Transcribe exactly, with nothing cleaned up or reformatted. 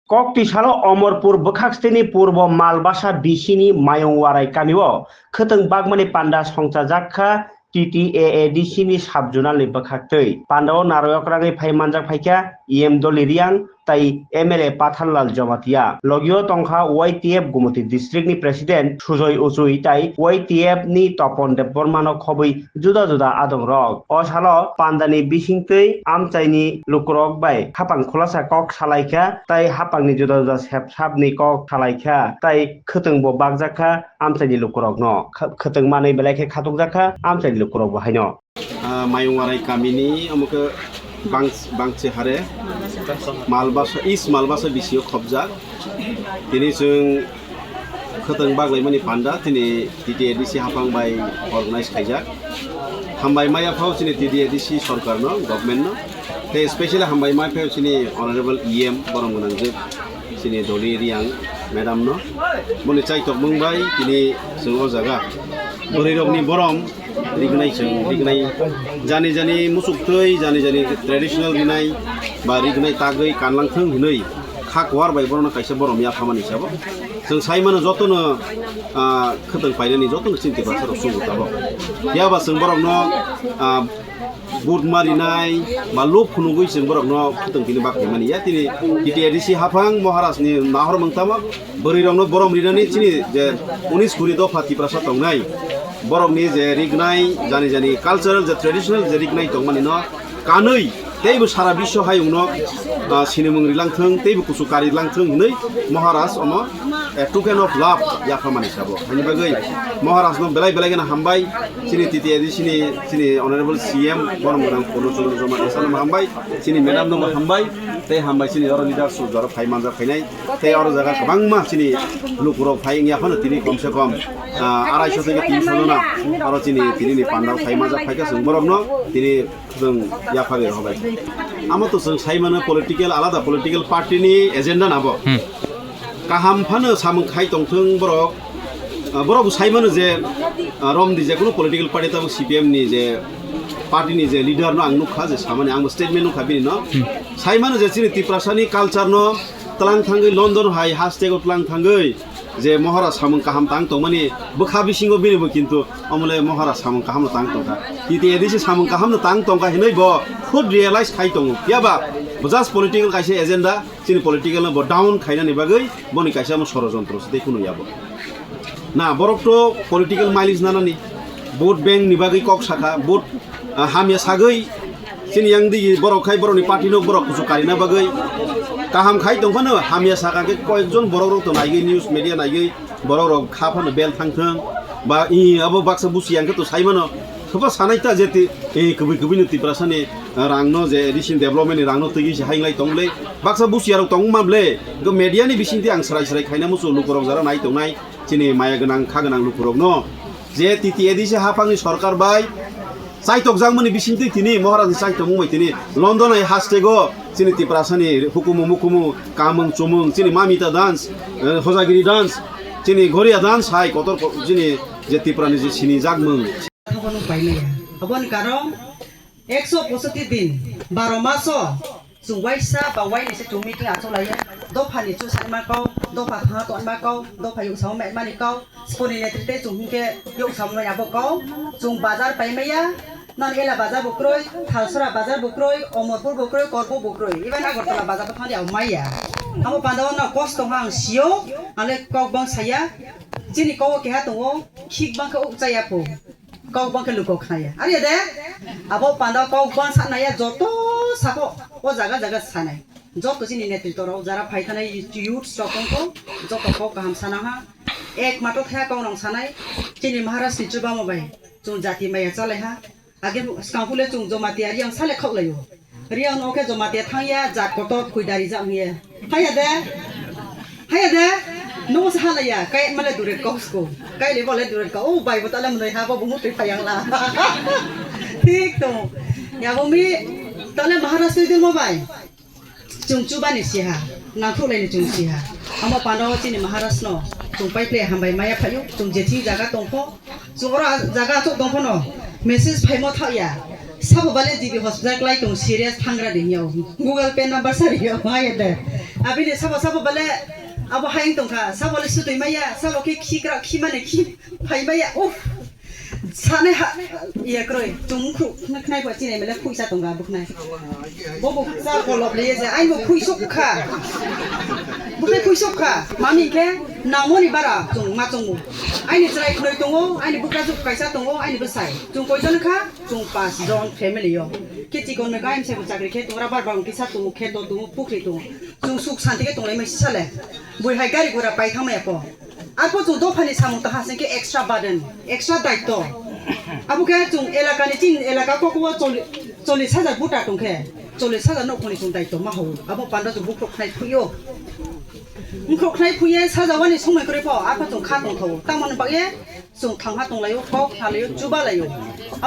Koktwi salo Omorpur bwkhaksitini purbo Malbasa B C ni Mayung Warai kamio khwtwng bagmani panda songchajak kha T T A A D C ni sub-zonal ni bwkhaktwi. Pandao narwk ragwi phai manjak phaikha E M Doli Riang tai M L A Pathanlal Jamatia. Logio tongkha Y T F Gumoti district ni president Sujoy Uchui tai Y T F ni Topon Debbarma no khobwi juda juda adongrok. O salo pandani bisingtwi amchaini lukurok bai hapang khulasa kok salaikha tai hapangni juda juda sep sapni kok salaikha tai khwtwngbo bakjakha amchaini lukurokno. Kha-, khwtwng manwi belai khe khatokjakha amchaini lukurokbo haino. Ah, Mayung Warai kamini omo khe Bangs-, Bangchi Hare, Malbasa, East Malbasa B C o khobjak. Tini chwng khwtwng baglaimani panda tini T T A D C haphang bai organize khaijak. Hambai maya phao chini T T A D C sorkar no, government no. Tei specially hambai mai phao chini Honorable E M borom gwnang je chini Doli Riang madam no. Boni chaitok mung bai tini chwng o jaga bwrwi rok ni borom rignai chwng rignai jani jani musuk twi jani jani traditional rinai ba rignai tagwi kanlang thung hinwi kha kuar bai borok no kaisa borom yapha mani sabo. Chwng sai mano joto no, ah, khwtwng painani joto no chini Tiprasa rok chungo tabok. Phiya ba chwng borok no, ah, vote ma rinai ba lob phunugwi chwng borok no khwtwng tini bak phaimani ya tini T T A D C haphang Maharaj ni nahor mung tamo bwrwi rok no borom rinani chini je unis kuri dopha Tiprasa tongnai borok ni je rignai jani jani cultural je traditional je rignai tongmani no kanwi teibo sara biswa hayungno, ah, sinimung rilangthwng, teibo kusu kari langthwng hinwi Maharaj omo, eh, token of love yapha mani sabo. Haini bagwi Maharaj no belai belai gana hambai, chini T T A D C ni, chini Honorable C M borom gwnang Purno Chandra Jamatia sano hambai, chini madam no hambai, tei hambai chini oro leaders jora phai manjak phainai, tei oro jaga kwbangma chini lukurok phai wngya phano tini komse kom, ah, arai so theke tin so jona oro chini tini ni pandao phai manjak phaikha chwng borok no tini chwng yapha bai hobai. Amo to chwng sai mano political alada political party ni agenda nabo. Hmm. Kaham phano samung khai tongthwng borok, ah, borok bo sai mano je, ah, romdi je kuno political party tabo C P M ni je party ni je leader no ang nukha je samani ang bo statement nukha bini no. Hmm. Sai mano je chini Tiprasa ni culture no tlang thangwi London hai haste go tlang thangwi je Maharaj samung kaham tang tongmani bwkha bisingo bini bo kintu omole Maharaj samung kaham no tang tongkha. T T A D C samung kaham no tang tongkha hinwi bo khud realize khai tongo. Phiya ba bo just political kaisa agenda, chini political no bo down khainani bagwi boni kaisa mo sorojontro se tei kunu yabo. Na borok to political mileage nanani, vote bank ni bagwi kok sakha, vote, ah, hamya sagwi chini yang di borok khai borok ni party no borok kusu karina bagwi kaham khai tongphano hamya sakha khe koyekjon borok rok to naigwi news media naigwi borok rok kha phano bel thangthwng ba i abo baksa busi yang khe to sai mano. Thoba sanai ta je ti, eh, kubui kubui no Tiprasa ni, ah, rang no je recent development ni rang no twi se hainglai tong le. Baksa busi arok tong ma ble. Go media ni bising ti ang srai srai khaina musu lukurok jara nai tongnai. Chini maya gwnang, kha gwnang lukurok no. Je T T A D C haphang ni sorkar bai chaitok jakmani bising ti tini Maharaj ni chaitok mung bai tini London hai haste go chini Tiprasa ni hukumu mukumu kamung chumung chini Mamita dance, eh, Hojagiri dance, chini Goria dance hai kotor ko-, chini je Tipra ni je sini jakmung. Abono paimaya. Aboni karon ekso poisoti din, baro maso, chwng waisa ba waini se chwng meeting achuk laiya. Dopha ni chusai ma kau, dopha thangma ton ma kau, dopha yuk sao mai mani kau, sponi netrite chwng hingke yuk sao mai abo kau, chwng bazar paimaya, non ela bazar bo kroi, Thalsora bazar bo kroi, Omorpur bo kroi, Korbo bo kroi, even Agartala bazar bo thangdi abo maiya. Amo panda o no kosto hang sio, ale kok bang saya, chini kau keha tongo, khik bang khe uk chaya po. Kok bang khe luko khnaya. Are de? Abo panda kok bang sanaya joto sako o jaga jaga sanai. Joto chini netrito rok jara phai thanai youth rok wngkho, joto kok kaham sana ha. Ek mato thaya kok nang sanai. Chini Maharaj ni chubamo bai. Chwng jati maya chalai ha. Age skang phule chwng Jamatia Riang sale khok laio. Riang no khe Jamatia thangya jat kotor khuidari jak hiye. Haya de. Haya de. No sa halaya kai male dure kok sko. Kai le bole dure kok. O bai bo tale mnoi ha bo bungu twi phayang la. Thik to. Ya bo mi tale Maharaj twi dil mo bai. Chwng chubani siha. Nangkhuklaini chwng siha. Amo pano chini Maharaj no. Chwng pai ple hambai maya phayu. Chwng jethi jaga tongkho. Chwng oro jaga achuk tongphano message phaimo thauya. Sabo bale G B hospital klai tong serious thangra de yao. Google Pay number sari yao ma ya de. Abini sabo sabo bale abo hayang tongkha. Sabo le sutui maya, sabo khe khikra khimane khi phai maya. Uff. Sane ha ya kroi. Tung khu khnai ba chine mele phuisa tongga buknai. Bobo sa kolop le je ai bo phui sok kha. Buknai phui sok kha. Mami khe namoni bara tung ma tongo. Aini chwrai khnoi tongo, aini bukra juk kaisa tongo, aini bwsai. Tung koijon kha? Chung pas jon family o. Khe chikon no gaim se bo chakri khe tongra bar bar kisa tongo khe to tongo pukri tongo. Chung suk santi khe tonglai mai sale. Bui hai gari gura pai thang mai ko. Arpo chung dophani samung ta hasing khe extra burden, extra daitto. Abo khe chung elaka ni chin elaka kok wo choli-, chollis hajar buta tong khe. Chollis hajar no khoni chung daitto ma ho. Abo panda chung bukrok khnai phuyo. Bukrok khnai phuye sajawani somoi kore pho arpo chung kha tong thawo. Tamoni bagye Chwng thangha tonglaio, kok thalaio, chubalaio.